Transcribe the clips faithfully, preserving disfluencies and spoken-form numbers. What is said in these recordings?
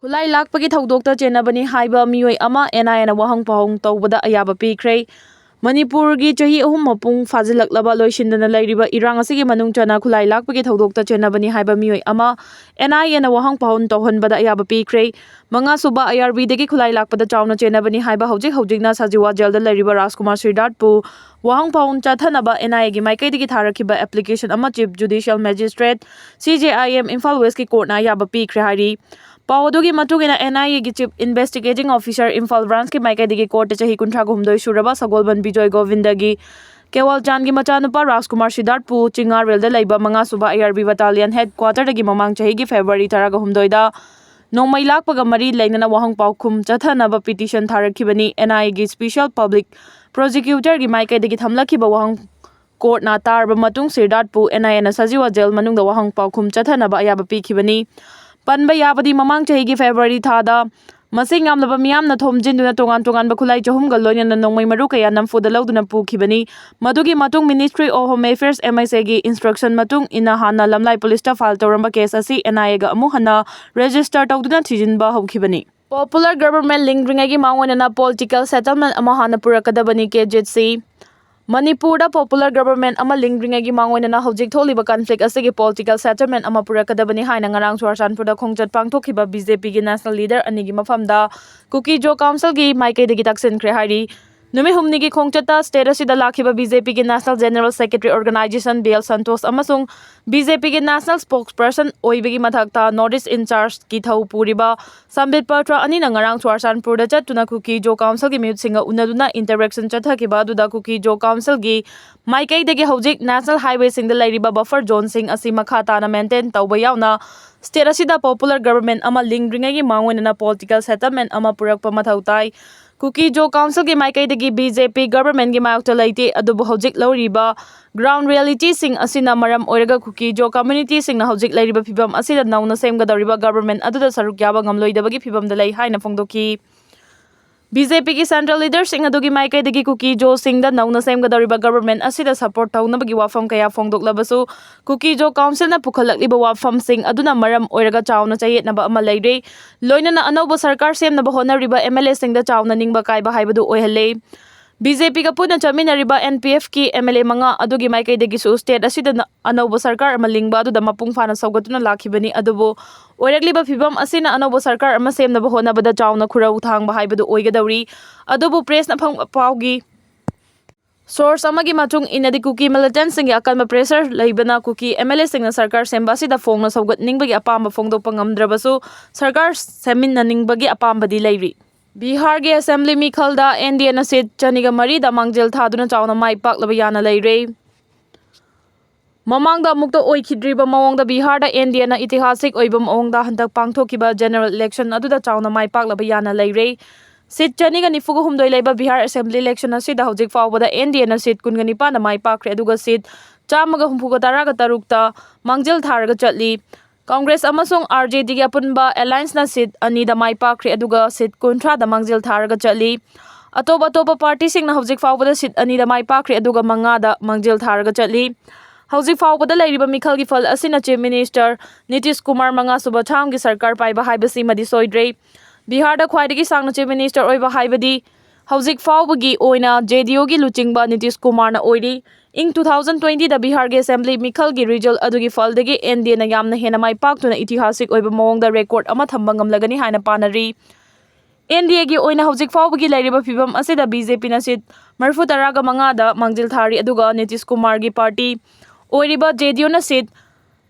ꯈꯨꯠꯂꯥꯏ ꯂꯥꯛꯄꯒꯤ ꯊꯧꯗꯣꯛꯇ ꯆꯦꯟꯅꯕꯅꯤ ꯍꯥꯏꯕ ꯃꯤꯑꯣꯏ ꯑꯃ ꯑꯦꯟ ꯑꯥꯏ ꯑꯦꯅ ꯋꯥꯍꯪ ꯄꯥꯎꯍꯪ ꯇꯧꯕꯗ ꯑꯌꯥꯕ ꯄꯤꯈ꯭ꯔꯦ꯫ ꯃꯅꯤꯄꯨꯔꯒꯤ ꯆꯍꯤ ꯑꯍꯨꯝ ꯃꯄꯨꯡ ꯐꯥꯖꯤꯜꯂꯛꯂꯕ ꯂꯣꯏꯁꯤꯟꯗꯅ ꯂꯩꯔꯤꯕ ꯏꯔꯥꯡ ꯑꯁꯤꯒꯤ ꯃꯅꯨꯡ ꯆꯟꯅ ꯈꯨꯠꯂꯥꯏ ꯂꯥꯛꯄꯒꯤ ꯊꯧꯗꯣꯛꯇ ꯆꯦꯟꯅꯕꯅꯤ ꯍꯥꯏꯕ ꯃꯤꯑꯣꯏ ꯑꯃ ꯑꯦꯟ ꯑꯥꯏ ꯑꯦꯅ ꯋꯥꯍꯪ ꯄꯥꯎꯍꯪ ꯇꯧꯍꯟꯕꯗ ꯑꯌꯥꯕ ꯄꯤꯈ꯭ꯔꯦ꯫ ꯃꯉꯥꯁꯨꯕ ꯑꯥꯏ ꯑꯥꯔ ꯕꯤꯗꯒꯤ ꯈꯨꯠꯂꯥꯏ ꯂꯥꯛꯄꯗ ꯆꯥꯎꯅ ꯆꯦꯟꯅꯕꯅꯤ ꯍꯥꯏꯕ ꯍꯧꯖꯤꯛ ꯍꯧꯖꯤꯛꯅ ꯁꯖꯤꯋꯥ ꯖꯦꯜꯗ ꯂꯩꯔꯤꯕ ꯔꯥꯖꯀꯨꯃꯥꯔ ꯁꯤꯔꯗꯥꯠꯄꯨ ꯋꯥꯍꯪ ꯄꯥꯎꯍꯪ ꯆꯠꯊꯅꯕ ꯑꯦꯟ ꯑꯥꯏ ꯑꯦꯒꯤ ꯃꯥꯏꯀꯩꯗꯒꯤ ꯊꯥꯔꯛꯈꯤꯕ ꯑꯦꯄ꯭ꯂꯤꯀꯦꯁꯟ ꯑꯃ ꯆꯤꯐ ꯖꯨꯗꯤꯁꯤꯌꯦꯜ ꯃꯦꯖꯤꯁꯇ꯭ꯔꯦꯠ, ꯁꯤ ꯖꯦ ꯑꯥꯏ ꯑꯦꯝ, ꯏꯝꯐꯥꯜ ꯋꯦꯁꯀꯤ ꯀꯣꯔꯠꯅ ꯑꯌꯥꯕ ꯄꯤꯈ꯭ꯔꯦ ꯍꯥꯏꯔꯤ꯫ ꯄꯥꯎ ꯑꯗꯨꯒꯤ ꯃꯇꯨꯡ ꯏꯟꯅ, ꯑꯦꯟ ꯑꯥꯏ ꯑꯦꯒꯤ ꯆꯤꯐ ꯏꯟꯚꯦꯁꯇꯤꯒꯦꯇꯤꯡ ꯑꯣꯐꯤꯁꯥꯔ, ꯏꯝꯐꯥꯜ ꯕ꯭ꯔꯥꯟꯁꯀꯤ ꯃꯥꯏꯀꯩꯗꯒꯤ ꯀꯣꯔꯠꯇ ꯆꯍꯤ ꯀꯨꯟꯊ꯭ꯔꯥ ꯍꯨꯝꯗꯣꯏ ꯁꯨꯔꯕ ꯁꯒꯣꯜꯕꯟ ꯕꯤꯖꯣꯏ ꯒꯣꯕꯤꯟꯗꯒꯤ ꯀꯦꯋꯥꯜꯆꯥꯟꯒꯤ ꯃꯆꯥꯅꯨꯄꯥ ꯔꯥꯖꯀꯨꯃꯥꯔ ꯁꯤꯗꯥꯔꯠꯄꯨ ꯆꯤꯉꯥꯔꯦꯜꯗ ꯂꯩꯕ ꯃꯉꯥꯁꯨꯕ ꯑꯥꯏ ꯑꯥꯔ ꯕꯤ ꯕꯇꯥꯂꯤꯌꯟ ꯍꯦꯗ ꯀ꯭ꯋꯥꯇꯔꯗꯒꯤ ꯃꯃꯥꯡ ꯆꯍꯤꯒꯤ ꯐꯦꯕ꯭ꯔꯨꯋꯥꯔꯤ ꯇꯔꯥꯒ ꯍꯨꯝꯗꯣꯏꯗ ꯅꯣꯡꯃꯩ ꯂꯥꯛꯄꯒ ꯃꯔꯤ ꯂꯩꯅꯅ ꯋꯥꯍꯪ ꯄꯥꯎꯈꯨꯝ ꯆꯠꯊꯅꯕ ꯄꯤꯇꯤꯁꯟ ꯊꯥꯔꯛꯈꯤꯕꯅꯤ꯫ ꯑꯦꯟ ꯑꯥꯏ ꯑꯦꯒꯤ ꯁ꯭ꯄꯦꯁꯤꯌꯦꯜ ꯄꯕ꯭ꯂꯤꯛ ꯄ꯭ꯔꯣꯁꯤꯀ꯭ꯌꯨꯇꯔꯒꯤ ꯃꯥꯏꯀꯩꯗꯒꯤ ꯊꯝꯂꯛꯈꯤꯕ ꯋꯥꯍꯪ ꯀꯣꯔꯠꯅ ꯇꯥꯔꯕ ꯃꯇꯨꯡ ꯁꯤꯔꯗꯥꯠꯄꯨ ꯑꯦꯟ ꯑꯥꯏ ꯑꯦꯅ ꯁꯖꯤꯋꯥ ꯖꯦꯜ ꯃꯅꯨꯡꯗ ꯋꯥꯍꯪ ꯄꯥꯎꯈꯨꯝ ꯆꯠꯊꯅꯕ ꯑꯌꯥꯕ ꯄꯤꯈꯤꯕꯅꯤ꯫ ꯄꯟꯕ ꯌꯥꯕꯗꯤ, ꯃꯃꯥꯡ ꯆꯍꯤꯒꯤ ꯐꯦꯕ꯭ꯔꯨꯋꯥꯔꯤ ꯊꯥꯗ ꯃꯁꯤꯡ ꯌꯥꯝꯂꯕ ꯃꯤꯌꯥꯝꯅ ꯊꯣꯝꯖꯤꯟꯗꯨꯅ ꯇꯣꯉꯥꯟ ꯇꯣꯉꯥꯟꯕ ꯈꯨꯠꯂꯥꯏ ꯆꯍꯨꯝꯒ ꯂꯣꯏꯅꯅ ꯅꯣꯡꯃꯩ ꯃꯔꯨ ꯀꯌꯥ ꯅꯝꯐꯨꯗ ꯂꯧꯗꯨꯅ ꯄꯨꯈꯤꯕꯅꯤ꯫ ꯃꯗꯨꯒꯤ ꯃꯇꯨꯡ Ministry of Home Affairs, M H ꯑꯦꯒꯤ instruction ꯃꯇꯨꯡ ꯏꯟꯅ ꯍꯥꯟꯅ ꯂꯝꯂꯥꯏ ꯄꯨꯂꯤꯁꯇ ꯐꯥꯏꯜ ꯇꯧꯔꯝꯕ ꯀꯦꯁ ꯑꯁꯤ ꯑꯦꯟ ꯑꯥꯏ ꯑꯦꯒ ꯑꯃꯨꯛ ꯍꯟꯅ ꯔꯦꯖꯤꯁꯇꯔ ꯇꯧꯗꯨꯅ ꯊꯤꯖꯤꯟꯕ ꯍꯧꯈꯤꯕꯅꯤ꯫ ꯄꯣꯄꯨꯂꯔ ꯒꯕꯔꯃꯦꯟ ꯂꯤꯡꯗ꯭ꯔꯤꯉꯩꯒꯤ ꯃꯥꯡꯑꯣꯏꯅꯅ ꯄꯣꯂꯤꯇꯤꯀꯦꯜ ꯁꯦꯇꯜꯃꯦꯟ ꯑꯃ ꯍꯥꯟꯅ ꯄꯨꯔꯛꯀꯗꯕꯅꯤ, ꯀꯦ ꯖꯦꯠ ꯁꯤ꯫ ꯃꯅꯤꯄꯨꯔꯗ ꯄꯣꯄꯨꯂꯔ ꯒꯕꯔꯃꯦꯟ ꯑꯃ ꯂꯤꯡꯗ꯭ꯔꯤꯉꯩꯒꯤ ꯃꯥꯡꯑꯣꯏꯅꯅ ꯍꯧꯖꯤꯛ ꯊꯣꯛꯂꯤꯕ ꯀꯟꯐ꯭ꯂꯤꯛ ꯑꯁꯤꯒꯤ ꯄꯣꯂꯤꯇꯤꯀꯦꯜ ꯁꯦꯇꯜꯃꯦꯟ ꯑꯃ ꯄꯨꯔꯛꯀꯗꯕꯅꯤ ꯍꯥꯏꯅ ꯉꯔꯥꯡ ꯆꯨꯔꯆꯥꯟꯄꯨꯔꯗ ꯈꯣꯡꯆꯠ ꯄꯥꯡꯊꯣꯛꯈꯤꯕ ꯕꯤ ꯖꯦ ꯄꯤꯒꯤ ꯅꯦꯁꯅꯦꯜ ꯂꯤꯗꯔ ꯑꯅꯤꯒꯤ ꯃꯐꯝꯗ ꯀꯨꯀꯤ ꯖꯣ ꯀꯥꯎꯟꯁꯤꯜꯒꯤ ꯃꯥꯏꯀꯩꯗꯒꯤ ꯇꯛꯁꯤꯟꯈ꯭ꯔꯦ ꯍꯥꯏꯔꯤ꯫ ꯅꯨꯃꯤꯠ ꯍꯨꯝꯅꯤꯒꯤ ꯈꯣꯡꯆꯠꯇ ꯁ꯭ꯇꯦꯠ ꯑꯁꯤꯗ ꯂꯥꯛꯈꯤꯕ ꯕꯤ ꯖꯦ ꯄꯤꯒꯤ national general secretary organisation B L Santosh ꯑꯃꯁꯨꯡ ꯕꯤ ꯖꯦ ꯄꯤꯒꯤ ꯅꯦꯁꯅꯦꯜ ꯁ꯭ꯄꯣꯛꯁꯄꯔꯁꯟ ꯑꯣꯏꯕꯒꯤ ꯃꯊꯛꯇ ꯅꯣꯔꯠ ꯏꯁ ꯏꯟꯆꯥꯔꯖꯀꯤ ꯊꯧ ꯄꯨꯔꯤꯕ ꯁꯝꯕꯤꯠ ꯄꯇ꯭ꯔ ꯑꯅꯤꯅ ꯉꯔꯥꯡ ꯆꯨꯔꯆꯥꯟꯄꯨꯔꯗ ꯆꯠꯇꯨꯅ ꯀꯨꯀꯤ ꯖꯣ ꯀꯥꯎꯟꯁꯤꯜꯒꯤ ꯃꯤꯍꯨꯠꯁꯤꯡꯒ ꯎꯅꯗꯨꯅ ꯏꯟꯇꯔꯦꯛꯁꯟ ꯆꯠꯊꯈꯤꯕ ꯑꯗꯨꯗ ꯀꯨꯀꯤ ꯖꯣ ꯀꯥꯎꯟꯁꯤꯜꯒꯤ ꯃꯥꯏꯀꯩꯗꯒꯤ ꯍꯧꯖꯤꯛ ꯅꯦꯁꯅꯦꯜ ꯍꯥꯏꯋꯦꯁꯤꯡꯗ ꯂꯩꯔꯤꯕ ꯕꯐꯔ ꯖꯣꯟꯁꯤꯡ ꯑꯁꯤ ꯃꯈꯥ ꯇꯥꯅ ꯃꯦꯟꯇꯦꯟ ꯇꯧꯕ ꯌꯥꯎꯅ ꯁ꯭ꯇꯦꯠ ꯑꯁꯤꯗ ꯄꯣꯄꯨꯂꯔ ꯒꯕꯔꯃꯦꯟ ꯑꯃ ꯂꯤꯡꯗ꯭ꯔꯤꯉꯩꯒꯤ ꯃꯥꯡꯑꯣꯏꯅꯅ ꯄꯣꯂꯤꯇꯤꯀꯦꯜ ꯁꯦꯇꯜꯃꯦꯟ ꯑꯃ ꯄꯨꯔꯛꯄ ꯃꯊꯧ ꯇꯥꯏ꯫ ꯀꯨꯀꯤ ꯖꯣ ꯀꯥꯎꯟꯁꯤꯜꯒꯤ ꯃꯥꯏꯀꯩꯗꯒꯤ ꯕꯤ ꯖꯦ ꯄꯤ ꯒꯕꯔꯃꯦꯟꯒꯤ ꯃꯥꯌꯣꯛꯇ ꯂꯩꯇꯦ, ꯑꯗꯨꯕꯨ ꯍꯧꯖꯤꯛ ꯂꯧꯔꯤꯕ ꯒ꯭ꯔꯥꯎꯟ ꯔꯤꯌꯦꯂꯤꯇꯤꯁꯤꯡ ꯑꯁꯤꯅ ꯃꯔꯝ ꯑꯣꯏꯔꯒ ꯀꯨꯀꯤ ꯖꯣ ꯀꯝꯃ꯭ꯌꯨꯅꯤꯇꯤꯁꯤꯡꯅ ꯍꯧꯖꯤꯛ ꯂꯩꯔꯤꯕ ꯐꯤꯚꯝ ꯑꯁꯤꯗ ꯅꯧꯅ ꯁꯦꯝꯒꯗꯧꯔꯤꯕ ꯒꯕꯔꯃꯦꯟ ꯑꯗꯨꯗ ꯁꯔꯨꯛ ꯌꯥꯕ ꯉꯝꯂꯣꯏꯗꯕꯒꯤ ꯐꯤꯚꯝꯗ ꯂꯩ ꯍꯥꯏꯅ ꯐꯣꯡꯗꯣꯛꯈꯤ꯫ ꯕꯤ ꯖꯦ ꯄꯤꯒꯤ central leaderꯁꯤꯡ ꯑꯗꯨꯒꯤ ꯃꯥꯏꯀꯩꯗꯒꯤ ꯀꯨꯀꯤ ꯖꯣꯁꯤꯡꯗ ꯅꯧꯅ ꯁꯦꯝꯒꯗꯧꯔꯤꯕ government ꯑꯁꯤꯗ support ꯇꯧꯅꯕꯒꯤ ꯋꯥꯐꯝ ꯀꯌꯥ ꯐꯣꯡꯗꯣꯛꯂꯕꯁꯨ, ꯀꯨꯀꯤ ꯖꯣ councilꯅ ꯄꯨꯈꯠꯂꯛꯂꯤꯕ ꯋꯥꯐꯝꯁꯤꯡ ꯑꯗꯨꯅ ꯃꯔꯝ ꯑꯣꯏꯔꯒ ꯆꯥꯎꯅ ꯆꯌꯦꯠꯅꯕ ꯑꯃ ꯂꯩꯔꯦ꯫ ꯂꯣꯏꯅꯅ ꯑꯅꯧꯕ ꯁꯔꯀꯥꯔ ꯁꯦꯝꯅꯕ ꯍꯣꯠꯅꯔꯤꯕ M L Aꯁꯤꯡꯗ ꯆꯥꯎꯅ ꯅꯤꯡꯕ ꯀꯥꯏꯕ ꯍꯥꯏꯕꯗꯨ ꯑꯣꯏꯍꯜꯂꯦ꯫ ꯕꯤ ꯖꯦ ꯄꯤꯒ ꯄꯨꯟꯅ ꯆꯠꯃꯤꯟꯅꯔꯤꯕ N P Fꯀꯤ M L A ꯃꯉꯥ ꯑꯗꯨꯒꯤ ꯃꯥꯏꯀꯩꯗꯒꯤꯁꯨ state ꯑꯁꯤꯗ ꯅ-, ꯑꯅꯧꯕ ꯁꯔꯀꯥꯔ ꯑꯃ ꯂꯤꯡꯕ ꯑꯗꯨꯗ ꯃꯄꯨꯡ ꯐꯥꯅ ꯁꯧꯒꯠꯇꯨꯅ ꯂꯥꯛꯈꯤꯕꯅꯤ꯫ ꯑꯗꯨꯕꯨ ꯑꯣꯏꯔꯛꯂꯤꯕ ꯐꯤꯕꯝ ꯑꯁꯤꯅ ꯑꯅꯧꯕ ꯁꯔꯀꯥꯔ ꯑꯃ ꯁꯦꯝꯅꯕ ꯍꯣꯠꯅꯕꯗ ꯆꯥꯎꯅ ꯈꯨꯔꯧ ꯊꯥꯡꯕ ꯍꯥꯏꯕꯗꯨ ꯑꯣꯏꯒꯗꯧꯔꯤ꯫ ꯑꯗꯨꯕꯨ pressꯅ ꯐꯪꯕ ꯄꯥꯎꯒꯤ source ꯑꯃꯒꯤ ꯃꯇꯨꯡ ꯏꯟꯅꯗꯤ, ꯀꯨꯀꯤ militantꯁꯤꯡꯒꯤ ꯑꯀꯟꯕ pressure ꯂꯩꯕꯅ ꯀꯨꯀꯤ M L Aꯁꯤꯡꯅ ꯁꯔꯀꯥꯔ ꯁꯦꯝꯕ ꯑꯁꯤꯗ ꯐꯣꯡꯅ ꯁꯧꯒꯠꯅꯤꯡꯕꯒꯤ ꯑꯄꯥꯝꯕ ꯐꯣꯡꯗꯣꯛꯄ ꯉꯝꯗ꯭ꯔꯕꯁꯨ, ꯁꯔꯀꯥꯔ ꯁꯦꯝꯃꯤꯟꯅꯅꯤꯡꯕꯒꯤ ꯑꯄꯥꯝꯕꯗꯤ ꯂꯩꯔꯤ꯫ ꯕꯤꯍꯥꯔꯒꯤ assembly ꯃꯤꯈꯜꯗ N D Aꯅ seat ꯆꯅꯤꯒ ꯃꯔꯤꯗ ꯃꯥꯡꯖꯤꯜ ꯊꯥꯗꯨꯅ ꯆꯥꯎꯅ ꯃꯥꯏ ꯄꯥꯛꯂꯕ ꯌꯥꯅ ꯂꯩꯔꯦ꯫ ꯃꯃꯥꯡꯗ ꯑꯃꯨꯛꯇ ꯑꯣꯏꯈꯤꯗ꯭ꯔꯤꯕ ꯃꯑꯣꯡꯗ ꯕꯤꯍꯥꯔꯗ N D Aꯅ ꯏꯇꯤꯍꯥꯁꯤꯛ ꯑꯣꯏꯕ ꯃꯑꯣꯡꯗ ꯍꯟꯗꯛ ꯄꯥꯡꯊꯣꯛꯈꯤꯕ general election ꯑꯗꯨꯗ ꯆꯥꯎꯅ ꯃꯥꯏ ꯄꯥꯛꯂꯕ ꯌꯥꯅ ꯂꯩꯔꯦ꯫ Seat ꯆꯅꯤꯒ ꯅꯤꯐꯨꯒ ꯍꯨꯝꯗꯣꯏ ꯂꯩꯕ ꯕꯤꯍꯥꯔ assembly election ꯑꯁꯤꯗ ꯍꯧꯖꯤꯛ ꯐꯥꯎꯕꯗ N D Aꯅ seat ꯀꯨꯟꯒ ꯅꯤꯄꯥꯟꯗ ꯃꯥꯏ ꯄꯥꯛꯈ꯭ꯔꯦ, ꯑꯗꯨꯒ seat ꯆꯥꯝꯃꯒ ꯍꯨꯝꯐꯨꯒ ꯇꯔꯥꯒ ꯇꯔꯨꯛꯇ ꯃꯥꯡꯖꯤꯜ ꯊꯥꯔꯒ ꯆꯠꯂꯤ꯫ Congress ꯑꯃꯁꯨꯡ R J Dꯒꯤ ꯑꯄꯨꯟꯕ allianceꯅ seat ꯑꯅꯤꯗ ꯃꯥꯏ ꯄꯥꯛꯈ꯭ꯔꯦ, ꯑꯗꯨꯒ seat ꯀꯨꯟꯊ꯭ꯔꯥꯗ ꯃꯥꯡꯖꯤꯜ ꯊꯥꯔꯒ ꯆꯠꯂꯤ꯫ ꯑꯇꯣꯞ ꯑꯇꯣꯞꯄ partyꯁꯤꯡꯅ ꯍꯧꯖꯤꯛ ꯐꯥꯎꯕꯗ seat ꯑꯅꯤꯗ ꯃꯥꯏ ꯄꯥꯛꯈ꯭ꯔꯦ, ꯑꯗꯨꯒ ꯃꯉꯥꯗ ꯃꯥꯡꯖꯤꯜ ꯊꯥꯔꯒ ꯆꯠꯂꯤ꯫ ꯍꯧꯖꯤꯛ ꯐꯥꯎꯕꯗ ꯂꯩꯔꯤꯕ ꯃꯤꯈꯜꯒꯤ ꯐꯜ ꯑꯁꯤꯅ Chief Minister ꯅꯤꯇꯤꯁ ꯀꯨꯃꯥꯔ ꯃꯉꯥ ꯁꯨꯕ termꯒꯤ ꯁꯔꯀꯥꯔ ꯄꯥꯏꯕ ꯍꯥꯏꯕꯁꯤꯃꯗꯤ ꯁꯣꯏꯗ꯭ꯔꯦ꯫ ꯕꯤꯍꯥꯔꯗ ꯈ꯭ꯋꯥꯏꯗꯒꯤ ꯁꯥꯡꯅ Chief Minister ꯑꯣꯏꯕ ꯍꯥꯏꯕꯗꯤ ꯍꯧꯖꯤꯛ ꯐꯥꯎꯕꯒꯤ ꯑꯣꯏꯅ J D Uꯒꯤ ꯂꯨꯆꯤꯡꯕ ꯅꯤꯇꯤꯁ ꯀꯨꯃꯥꯔꯅ ꯑꯣꯏꯔꯤ꯫ ꯏꯪ two thousand twentyꯗ ꯕꯤꯍꯥꯔꯒꯤ assembly ꯃꯤꯈꯜꯒꯤ result ꯑꯗꯨꯒꯤ ꯐꯜꯗꯒꯤ N D Aꯅ ꯌꯥꯝꯅ ꯍꯦꯟꯅ ꯃꯥꯏ ꯄꯥꯛꯇꯨꯅ ꯏꯇꯤꯍꯥꯁꯤꯛ ꯑꯣꯏꯕ ꯃꯑꯣꯡꯗ record ꯑꯃ ꯊꯝꯕ ꯉꯝꯂꯒꯅꯤ ꯍꯥꯏꯅ ꯄꯥꯅꯔꯤ꯫ N D Aꯒꯤ ꯑꯣꯏꯅ ꯍꯧꯖꯤꯛ ꯐꯥꯎꯕꯒꯤ ꯂꯩꯔꯤꯕ ꯐꯤꯕꯝ ꯑꯁꯤꯗ B J Pꯅ seat ꯃꯔꯤꯐꯨ ꯇꯔꯥꯒ ꯃꯉꯥꯗ ꯃꯥꯡꯖꯤꯜ ꯊꯥꯔꯤ, ꯑꯗꯨꯒ ꯅꯤꯇꯤꯁ ꯀꯨꯃꯥꯔꯒꯤ party ꯑꯣꯏꯔꯤꯕ J D Uꯅ seat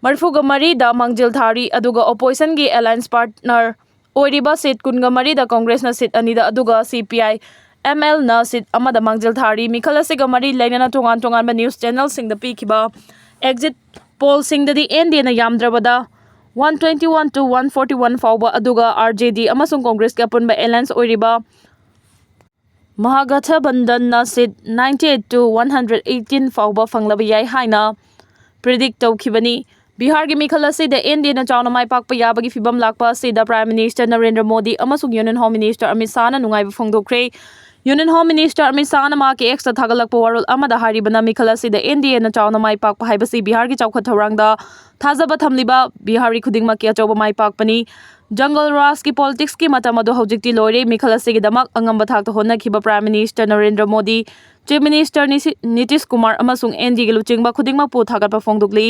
ꯃꯔꯤꯐꯨꯒ ꯃꯔꯤꯗ ꯃꯥꯡꯖꯤꯜ ꯊꯥꯔꯤ, ꯑꯗꯨꯒ oppositionꯒꯤ alliance partner ꯑꯣꯏꯔꯤꯕ seat ꯀꯨꯟꯒ ꯃꯔꯤꯗ Congressꯅ seat ꯑꯅꯤꯗ, ꯑꯗꯨꯒ C P I M Lꯅ seat ꯑꯃꯗ ꯃꯥꯡꯖꯤꯜ ꯊꯥꯔꯤ꯫ ꯃꯤꯈꯜ ꯑꯁꯤꯒ ꯃꯔꯤ ꯂꯩꯅꯅ ꯇꯣꯉꯥꯟ ꯇꯣꯉꯥꯟꯕ news channelꯁꯤꯡꯗ ꯄꯤꯈꯤꯕ exit pollꯁꯤꯡꯗꯗꯤ N D Aꯅ ꯌꯥꯝꯗ꯭ꯔꯕꯗ one twenty-one to one forty-one ꯐꯥꯎꯕ, ꯑꯗꯨꯒ R J D ꯑꯃꯁꯨꯡ Congressꯀꯤ ꯑꯄꯨꯟꯕ alliance ꯑꯣꯏꯔꯤꯕ ꯃꯍꯥꯒꯊꯕꯟꯙꯟꯅ seat ninety-eight to one hundred eighteen ꯐꯥꯎꯕ ꯐꯪꯂꯕ ꯌꯥꯏ ꯍꯥꯏꯅ predict ꯇꯧꯈꯤꯕꯅꯤ꯫ ꯕꯤꯍꯥꯔꯒꯤ ꯃꯤꯈꯜ ꯑꯁꯤꯗ ꯑꯦꯟ ꯗꯤ ꯑꯦꯅ ꯆꯥꯎꯅ ꯃꯥꯏ ꯄꯥꯛꯄ ꯌꯥꯕꯒꯤ ꯐꯤꯚꯝ ꯂꯥꯛꯄ ꯑꯁꯤꯗ Prime Minister ꯅꯔꯦꯟꯗ꯭ꯔ ꯃꯣꯗꯤ ꯑꯃꯁꯨꯡ Union Home Minister ꯑꯃꯤꯠ ꯁꯥꯍꯅ ꯅꯨꯡꯉꯥꯏꯕ ꯐꯣꯡꯗꯣꯛꯈ꯭ꯔꯦ꯫ Union Home Minister ꯑꯃꯤꯠ ꯁꯥꯍꯅ ꯃꯍꯥꯛꯀꯤ X ꯇ ꯊꯥꯒꯠꯂꯛꯄ ꯋꯥꯔꯣꯜ ꯑꯃꯗ ꯍꯥꯏꯔꯤꯕꯅ, ꯃꯤꯈꯜ ꯑꯁꯤꯗ ꯑꯦꯟ ꯗꯤ ꯑꯦꯅ ꯆꯥꯎꯅ ꯃꯥꯏ ꯄꯥꯛꯄ ꯍꯥꯏꯕꯁꯤ ꯕꯤꯍꯥꯔꯒꯤ ꯆꯥꯎꯈꯠ ꯊꯧꯔꯥꯡꯗ ꯊꯥꯖꯕ ꯊꯝꯂꯤꯕ ꯕꯤꯍꯥꯔꯤ ꯈꯨꯗꯤꯡꯃꯛꯀꯤ ꯑꯆꯧꯕ ꯃꯥꯏ ꯄꯥꯛꯄꯅꯤ꯫ Jungle Raj ꯀꯤ politics ꯀꯤ ꯃꯇꯝ ꯑꯗꯨ ꯍꯧꯖꯤꯛꯇꯤ ꯂꯣꯏꯔꯦ꯫ ꯃꯤꯈꯜ ꯑꯁꯤꯒꯤꯗꯃꯛ ꯑꯉꯝꯕ ꯊꯥꯛꯇ ꯍꯣꯠꯅꯈꯤꯕ Prime Minister Narendra Modi, Chief Minister ꯅꯤꯁꯤ-, Nitish Kumar ꯑꯃꯁꯨꯡ ꯑꯦꯟ ꯗꯤ ꯑꯦꯒꯤ ꯂꯨꯆꯤꯡꯕ ꯈꯨꯗꯤꯡꯃꯛꯄꯨ ꯊꯥꯒꯠꯄ ꯐꯣꯡꯗꯣꯛꯂꯤ꯫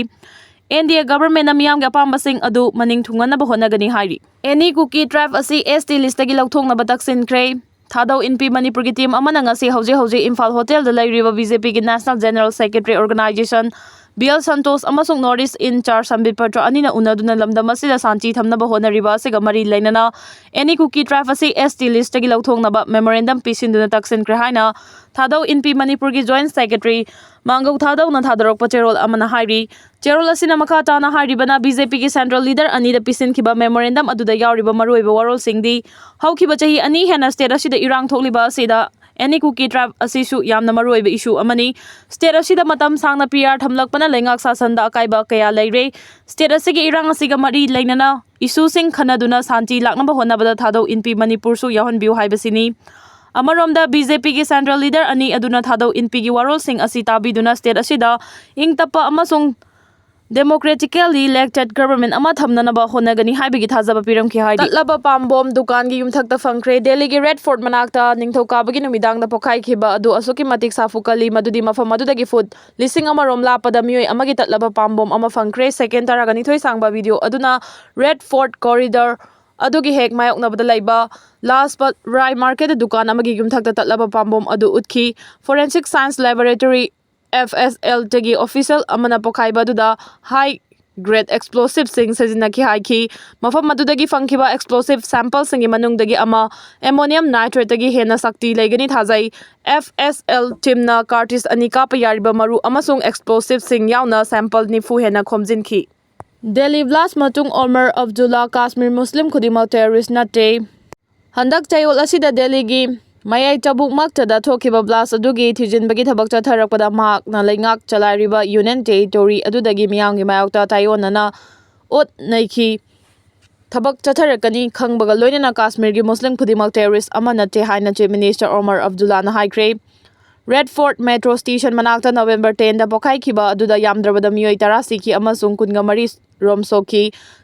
ꯑꯦꯟ ꯗꯤ ꯑꯦ government ꯅ ꯃꯤꯌꯥꯝꯒꯤ ꯑꯄꯥꯝꯕꯁꯤꯡ ꯑꯗꯨ ꯃꯅꯤꯡ ꯊꯨꯡꯍꯟꯅꯕ ꯍꯣꯠꯅꯒꯅꯤ ꯍꯥꯏꯔꯤ꯫ Any Kuki tribe ꯑꯁꯤ S T list ꯇꯒꯤ ꯂꯧꯊꯣꯛꯅꯕ ꯇꯛꯁꯤꯟꯈ꯭ꯔꯦ꯫ Thadou Inpi ꯃꯅꯤꯄꯨꯔꯒꯤ team ꯑꯃꯅ ꯉꯁꯤ ꯍꯧꯖꯤꯛ ꯍꯧꯖꯤꯛ ꯏꯝꯐꯥꯜ hotel ꯗ ꯂꯩꯔꯤꯕ B J P ꯒꯤ National General Secretary Organization B L Santosh ꯑꯃꯁꯨꯡ North East in charge ꯁꯝꯕꯤꯠ Patra ꯑꯅꯤꯅ ꯎꯅꯗꯨꯅ ꯂꯝꯗꯝ ꯑꯁꯤꯗ ꯁꯥꯟꯇꯤ ꯊꯝꯅꯕ ꯍꯣꯠꯅꯔꯤꯕ ꯑꯁꯤꯒ ꯃꯔꯤ ꯂꯩꯅꯅ Any Kuki tribe ꯑꯁꯤ S T list ꯇꯒꯤ ꯂꯧꯊꯣꯛꯅꯕ memorandum ꯄꯤꯁꯤꯟꯗꯨꯅ ꯇꯛꯁꯤꯟꯈ꯭ꯔꯦ ꯍꯥꯏꯅ Thadou Inpi ꯃꯅꯤꯄꯨꯔꯒꯤ Joint Secretary ꯃꯥꯡꯒꯧ ꯊꯥꯗꯧꯅ ꯊꯥꯗꯣꯔꯛꯄ ꯆꯦꯔꯣꯜ ꯑꯃꯅ ꯍꯥꯏꯔꯤ꯫ ꯆꯦꯔꯣꯜ ꯑꯁꯤꯅ ꯃꯈꯥ ꯇꯥꯅ ꯍꯥꯏꯔꯤꯕꯅ, B J P ꯒꯤ central leader ꯑꯅꯤꯗ ꯄꯤꯁꯤꯟꯈꯤꯕ memorandum ꯑꯗꯨꯗ ꯌꯥꯎꯔꯤꯕ ꯃꯔꯨꯑꯣꯏꯕ ꯋꯥꯔꯣꯜꯁꯤꯡꯗꯤ, ꯍꯧꯈꯤꯕ ꯆꯍꯤ ꯑꯅꯤ ꯍꯦꯟꯅ state ꯑꯁꯤꯗ ꯏꯔꯥꯡ ꯊꯣꯛꯂꯤꯕ ꯑꯁꯤꯗ Any Kuki tribe ꯑꯁꯤꯁꯨ ꯌꯥꯝꯅ ꯃꯔꯨꯑꯣꯏꯕ issue ꯑꯃꯅꯤ꯫ State ꯑꯁꯤꯗ ꯃꯇꯝ ꯁꯥꯡꯅ P R ꯊꯝꯂꯛꯄꯅ ꯂꯩꯉꯥꯛ ꯁꯥꯁꯟꯗ ꯑꯀꯥꯏꯕ ꯀꯌꯥ ꯂꯩꯔꯦ꯫ State ꯑꯁꯤꯒꯤ ꯏꯔꯥꯡ ꯑꯁꯤꯒ ꯃꯔꯤ ꯂꯩꯅꯅ issue ꯁꯤꯡ ꯈꯟꯅꯗꯨꯅ ꯁꯥꯟꯇꯤ ꯂꯥꯛꯅꯕ ꯍꯣꯠꯅꯕꯗ ꯊꯥꯗꯧ ꯏꯟꯄꯤ ꯃꯅꯤꯄꯨꯔꯁꯨ ꯌꯥꯎꯍꯟꯕꯤꯌꯨ ꯍꯥꯏꯕꯁꯤꯅꯤ꯫ ꯑꯃꯔꯣꯝꯗ, B J P ꯒꯤ central leader ꯑꯅꯤ ꯑꯗꯨꯅ ꯊꯥꯗꯧ ꯏꯟꯄꯤꯒꯤ ꯋꯥꯔꯣꯜꯁꯤꯡ ꯑꯁꯤ ꯇꯥꯕꯤꯗꯨꯅ state ꯑꯁꯤꯗ ꯏꯪ ꯇꯞꯄ ꯑꯃꯁꯨꯡ democratically elected government ꯑꯃ ꯊꯝꯅꯅꯕ ꯍꯣꯠꯅꯒꯅꯤ ꯍꯥꯏꯕꯒꯤ ꯊꯥꯖꯕ ꯄꯤꯔꯝꯈꯤ ꯍꯥꯏꯔꯤ꯫ ꯇꯠꯂꯕ ꯄꯥꯝꯕꯣꯝ ꯗꯨꯀꯥꯟꯒꯤ ꯌꯨꯝꯊꯛꯇ ꯐꯪꯈ꯭ꯔꯦ꯫ ꯗꯦꯜꯂꯤꯒꯤ Red Fort ꯃꯅꯥꯛꯇ ꯅꯤꯡꯊꯧꯀꯥꯕꯒꯤ ꯅꯨꯃꯤꯗꯥꯡꯗ ꯄꯣꯈꯥꯏꯈꯤꯕ ꯑꯗꯨ ꯑꯁꯨꯛꯀꯤ ꯃꯇꯤꯛ ꯁꯥꯐꯨ ꯀꯜꯂꯤ, ꯃꯗꯨꯗꯤ ꯃꯐꯝ ꯑꯗꯨꯗꯒꯤ foot ꯂꯤꯁꯤꯡ ꯑꯃ ꯔꯣꯝ ꯂꯥꯞꯄꯗ ꯃꯤꯑꯣꯏ ꯑꯃꯒꯤ ꯇꯠꯂꯕ ꯄꯥꯝꯕꯣꯝ ꯑꯃ ꯐꯪꯈ꯭ꯔꯦ꯫ Second ꯇꯔꯥꯒ ꯅꯤꯊꯣꯏ ꯁꯥꯡꯕ video ꯑꯗꯨꯅ Red Fort corridor ꯑꯗꯨꯒꯤ ꯍꯦꯛ ꯃꯥꯌꯣꯛꯅꯕꯗ ꯂꯩꯕ ꯂꯥꯖꯄꯠ ꯔꯥꯏ ꯃꯥꯔꯀꯦꯠ ꯗꯨꯀꯥꯟ ꯑꯃꯒꯤ ꯌꯨꯝꯊꯛꯇ ꯇꯠꯂꯕ ꯄꯥꯝꯕꯣꯝ ꯑꯗꯨ ꯎꯠꯈꯤ꯫ Forensic Science Laboratory, F S L, ꯇꯒꯤ official ꯑꯃꯅ ꯄꯣꯈꯥꯏꯕ ꯑꯗꯨꯗ high grade explosive ꯁꯤꯡ ꯁꯤꯖꯤꯟꯅꯈꯤ ꯍꯥꯏꯈꯤ꯫ ꯃꯐꯝ ꯑꯗꯨꯗꯒꯤ ꯐꯪꯈꯤꯕ explosive sample ꯁꯤꯡꯒꯤ ꯃꯅꯨꯡꯗꯒꯤ ꯑꯃ ammonium nitrate ꯇꯒꯤ ꯍꯦꯟꯅ ꯁꯛꯇꯤ ꯂꯩꯒꯅꯤ ꯊꯥꯖꯩ꯫ F S L team ꯅ cartridge ꯑꯅꯤ ꯀꯥꯞꯄ ꯌꯥꯔꯤꯕ ꯃꯔꯨ ꯑꯃꯁꯨꯡ explosive ꯁꯤꯡ ꯌꯥꯎꯅ sample ꯅꯤꯐꯨ ꯍꯦꯟꯅ ꯈꯣꯝꯖꯤꯟꯈꯤ꯫ Delhi blast ꯃꯇꯨꯡ Omar Abdullah, Kashmir Muslim ꯈꯨꯗꯤꯡꯃꯛ terrorist ꯅꯠꯇꯦ꯫ ꯍꯟꯗꯛ ꯆꯌꯣꯜ ꯑꯁꯤꯗ ꯗꯦꯜꯂꯤꯒꯤ ꯃꯌꯥꯏ ꯆꯕꯨꯛꯃꯛꯇꯗ ꯊꯣꯛꯈꯤꯕ blast ꯑꯗꯨꯒꯤ ꯊꯤꯖꯤꯟꯕꯒꯤ ꯊꯕꯛ ꯆꯠꯊꯔꯛꯄꯗ ꯃꯍꯥꯛꯅ ꯂꯩꯉꯥꯛ ꯆꯂꯥꯏꯔꯤꯕ Union Territory ꯑꯗꯨꯗꯒꯤ ꯃꯤꯌꯥꯝꯒꯤ ꯃꯥꯌꯣꯛꯇ ꯇꯥꯏꯑꯣꯟꯅꯅ ꯑꯣꯠ ꯅꯩꯈꯤ꯫ ꯊꯕꯛ ꯆꯠꯊꯔꯛꯀꯅꯤ ꯈꯪꯕꯒ ꯂꯣꯏꯅꯅ ꯀꯥꯁꯃꯤꯔꯒꯤ ꯃꯨꯁꯂꯤꯝ ꯈꯨꯗꯤꯡꯃꯛ terrorist ꯑꯃ ꯅꯠꯇꯦ ꯍꯥꯏꯅ Chief Minister Omar Abdullah ꯅ ꯍꯥꯏꯈ꯭ꯔꯦ꯫ Red Fort Metro Station ꯃꯅꯥꯛꯇ November ten ꯗ ꯄꯣꯈꯥꯏꯈꯤꯕ ꯑꯗꯨꯗ ꯌꯥꯝꯗ꯭ꯔꯕꯗ ꯃꯤꯑꯣꯏ ꯇꯔꯥ ꯁꯤꯈꯤ ꯑꯃꯁꯨꯡ ꯀꯨꯟꯒ ꯃꯔꯤ ꯔꯣꯝ ꯁꯣꯛꯈꯤ꯫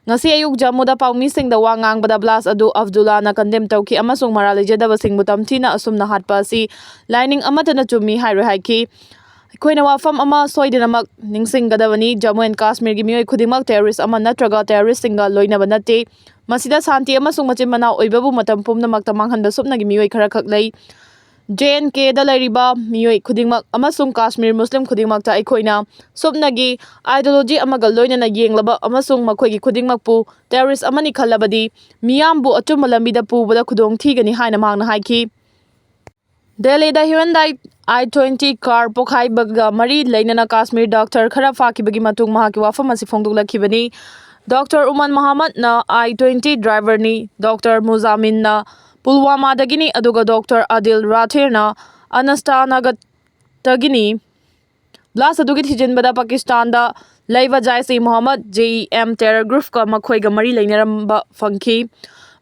ꯉꯁꯤ ꯑꯌꯨꯛ ꯖꯝꯃꯨꯗ ꯄꯥꯎꯃꯤꯁꯤꯡꯗ ꯋꯥ ꯉꯥꯡꯕꯗ blast ꯑꯗꯨ Abdullah ꯅ condemn ꯇꯧꯈꯤ ꯑꯃꯁꯨꯡ ꯃꯔꯥꯜ ꯂꯩꯖꯗꯕꯁꯤꯡꯕꯨ ꯇꯝꯊꯤꯅ ꯑꯁꯨꯝꯅ ꯍꯥꯠꯄ ꯑꯁꯤ ꯂꯥꯏꯅꯤꯡ ꯑꯃꯠꯇꯅ ꯆꯨꯝꯃꯤ ꯍꯥꯏꯔꯣꯏ ꯍꯥꯏꯈꯤ꯫ ꯑꯩꯈꯣꯏꯅ ꯋꯥꯐꯝ ꯑꯃ ꯁꯣꯏꯗꯅꯃꯛ ꯅꯤꯡꯁꯤꯡꯒꯗꯕꯅꯤ, Jammu and Kashmir ꯒꯤ ꯃꯤꯑꯣꯏ ꯈꯨꯗꯤꯡꯃꯛ terrorist ꯑꯃ ꯅꯠꯇ꯭ꯔꯒ terrorist ꯁꯤꯡꯒ ꯂꯣꯏꯅꯕ ꯅꯠꯇꯦ꯫ ꯃꯁꯤꯗ ꯁꯥꯟꯇꯤ ꯑꯃꯁꯨꯡ ꯃꯆꯤꯟ ꯃꯅꯥꯎ ꯑꯣꯏꯕꯕꯨ ꯃꯇꯝ ꯄꯨꯝꯅꯃꯛꯇ ꯃꯥꯡꯍꯟꯕ ꯁꯨꯞꯅꯒꯤ ꯃꯤꯑꯣꯏ ꯈꯔꯈꯛ ꯂꯩ꯫ J and K ꯗ ꯂꯩꯔꯤꯕ ꯃꯤꯑꯣꯏ ꯈꯨꯗꯤꯡꯃꯛ ꯑꯃꯁꯨꯡ ꯀꯥꯁꯃꯤꯔ ꯃꯨꯁꯂꯤꯝ ꯈꯨꯗꯤꯡꯃꯛꯇ ꯑꯩꯈꯣꯏꯅ ꯁꯨꯞꯅꯒꯤ ideology ꯑꯃꯒ ꯂꯣꯏꯅꯅ ꯌꯦꯡꯂꯕ ꯑꯃꯁꯨꯡ ꯃꯈꯣꯏꯒꯤ ꯈꯨꯗꯤꯡꯃꯛꯄꯨ terrorist ꯑꯃꯅꯤ ꯈꯜꯂꯕꯗꯤ ꯃꯤꯌꯥꯝꯕꯨ ꯑꯆꯨꯝꯕ ꯂꯝꯕꯤꯗ ꯄꯨꯕꯗ ꯈꯨꯗꯣꯡ ꯊꯤꯒꯅꯤ ꯍꯥꯏꯅ ꯃꯍꯥꯛꯅ ꯍꯥꯏꯈꯤ꯫ ꯗꯦꯜꯂꯤꯗ Hyundai I twenty car ꯄꯣꯈꯥꯏꯕꯒ ꯃꯔꯤ ꯂꯩꯅꯅ ꯀꯥꯁꯃꯤꯔ doctor ꯈꯔ ꯐꯥꯈꯤꯕꯒꯤ ꯃꯇꯨꯡ ꯃꯍꯥꯛꯀꯤ ꯋꯥꯐꯝ ꯑꯁꯤ ꯐꯣꯡꯗꯣꯛꯂꯛꯈꯤꯕꯅꯤ꯫ Doctor Uman Mohammadꯅ I twenty driverꯅꯤ, Doctor Muzaminꯅ ꯄꯨꯜꯋꯥꯃꯥꯗꯒꯤꯅꯤ, ꯑꯗꯨꯒ Doctor Adil Rathirꯅ ꯑꯅꯁꯇꯥꯅꯒꯇꯒꯤꯅꯤ꯫ Blast ꯑꯗꯨꯒꯤ ꯊꯤꯖꯤꯟꯕꯗ ꯄꯥꯀꯤꯁꯇꯥꯟꯗ ꯂꯩꯕ Jaish-e-Mohammed, J E M, terror groupꯀ ꯃꯈꯣꯏꯒ ꯃꯔꯤ ꯂꯩꯅꯔꯝꯕ ꯐꯪꯈꯤ꯫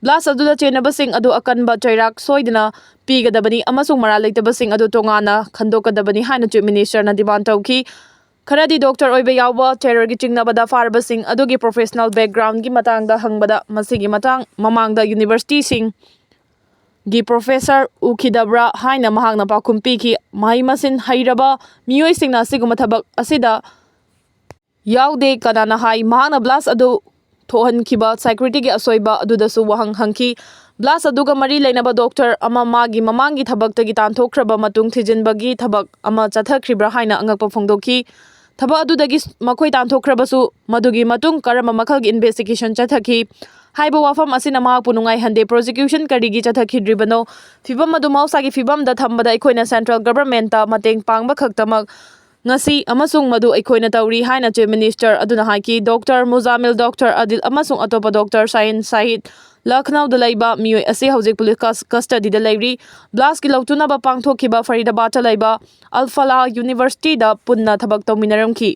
Blast ꯑꯗꯨꯗ ꯆꯦꯟꯅꯕꯁꯤꯡ ꯑꯗꯨ ꯑꯀꯟꯕ ꯆꯩꯔꯥꯛ ꯁꯣꯏꯗꯅ ꯄꯤꯒꯗꯕꯅꯤ ꯑꯃꯁꯨꯡ ꯃꯔꯥꯜ ꯂꯩꯇꯕꯁꯤꯡ ꯑꯗꯨ ꯇꯣꯉꯥꯟꯅ ꯈꯟꯗꯣꯛꯀꯗꯕꯅꯤ ꯍꯥꯏꯅ Chief Ministerꯅ demand ꯇꯧꯈꯤ꯫ ꯈꯔꯗꯤ doctor ꯑꯣꯏꯕ ꯌꯥꯎꯕ terrorꯒꯤ ꯆꯤꯡꯅꯕꯗ ꯐꯥꯔꯕꯁꯤꯡ ꯑꯗꯨꯒꯤ professional backgroundꯒꯤ ꯃꯇꯥꯡꯗ ꯍꯪꯕꯗ, ꯃꯁꯤꯒꯤ ꯃꯇꯥꯡ ꯃꯃꯥꯡꯗ universityꯁꯤꯡ ꯒꯤ professor ꯎꯈꯤꯗꯕ꯭ꯔꯥ ꯍꯥꯏꯅ ꯃꯍꯥꯛꯅ ꯄꯥꯎꯈꯨꯝ ꯄꯤꯈꯤ꯫ ꯃꯍꯩ ꯃꯁꯤꯡ ꯍꯩꯔꯕ ꯃꯤꯑꯣꯏꯁꯤꯡꯅ ꯑꯁꯤꯒꯨꯝꯕ ꯊꯕꯛ ꯑꯁꯤꯗ ꯌꯥꯎꯗꯦ꯫ ꯀꯅꯥꯅ ꯍꯥꯏ? ꯃꯍꯥꯛꯅ blast ꯑꯗꯨ ꯊꯣꯛꯍꯟꯈꯤꯕ securityꯒꯤ ꯑꯁꯣꯏꯕ ꯑꯗꯨꯗꯁꯨ ꯋꯥꯍꯪ ꯍꯪꯈꯤ꯫ Blast ꯑꯗꯨꯒ ꯃꯔꯤ ꯂꯩꯅꯕ doctor ꯑꯃ ꯃꯥꯒꯤ ꯃꯃꯥꯡꯒꯤ ꯊꯕꯛꯇꯒꯤ ꯇꯥꯟꯊꯣꯛꯈ꯭ꯔꯕ ꯃꯇꯨꯡ ꯊꯤꯖꯤꯟꯕꯒꯤ ꯊꯕꯛ ꯑꯃ ꯆꯠꯊꯈ꯭ꯔꯤꯕ꯭ꯔꯥ ꯍꯥꯏꯅ ꯑꯉꯛꯄ ꯐꯣꯡꯗꯣꯛꯈꯤ꯫ ꯊꯕꯛ ꯑꯗꯨꯗꯒꯤ ꯃꯈꯣꯏ ꯇꯥꯟꯊꯣꯛꯈ꯭ꯔꯕꯁꯨ, ꯃꯗꯨꯒꯤ ꯃꯇꯨꯡ ꯀꯔꯝꯕ ꯃꯈꯜꯒꯤ investigation ꯆꯠꯊꯈꯤ ꯍꯥꯏꯕ ꯋꯥꯐꯝ ꯑꯁꯤꯅ ꯃꯍꯥꯛꯄꯨ ꯅꯨꯡꯉꯥꯏꯍꯟꯗꯦ꯫ Prosecution ꯀꯔꯤꯒꯤ ꯆꯠꯊꯈꯤꯗ꯭ꯔꯤꯕꯅꯣ? ꯐꯤꯚꯝ ꯑꯗꯨ ꯃꯍꯧꯁꯥꯒꯤ ꯐꯤꯚꯝꯗ ꯊꯝꯕꯗ ꯑꯩꯈꯣꯏꯅ central governmentꯇ ꯃꯇꯦꯡ ꯄꯥꯡꯕ ꯈꯛꯇꯃꯛ ꯉꯁꯤ ꯑꯃꯁꯨꯡ ꯃꯗꯨ ꯑꯩꯈꯣꯏꯅ ꯇꯧꯔꯤ ꯍꯥꯏꯅ Chief Minister ꯑꯗꯨꯅ ꯍꯥꯏꯈꯤ꯫ Doctor Muzamil, Doctor Adil ꯑꯃꯁꯨꯡ ꯑꯇꯣꯞꯄ doctor Sain Shahid, ꯂꯈꯅꯧꯗ ꯂꯩꯕ ꯃꯤꯑꯣꯏ ꯑꯁꯤ ꯍꯧꯖꯤꯛ ꯄꯨꯂꯤꯁ ꯀꯁ-, ꯀꯁꯇꯗꯤꯗ ꯂꯩꯔꯤ꯫ ꯕ꯭ꯂꯥꯁꯀꯤ ꯂꯧꯊꯣꯛꯅꯕ ꯄꯥꯡꯊꯣꯛꯈꯤꯕ ꯐꯔꯤꯗꯥꯕꯥꯗꯇ ꯂꯩꯕ ꯑꯜ ꯐꯂꯥꯍ ꯌꯨꯅꯤꯚꯔꯁꯤꯇꯤꯗ ꯄꯨꯟꯅ ꯊꯕꯛ ꯇꯧꯃꯤꯟꯅꯔꯝꯈꯤ꯫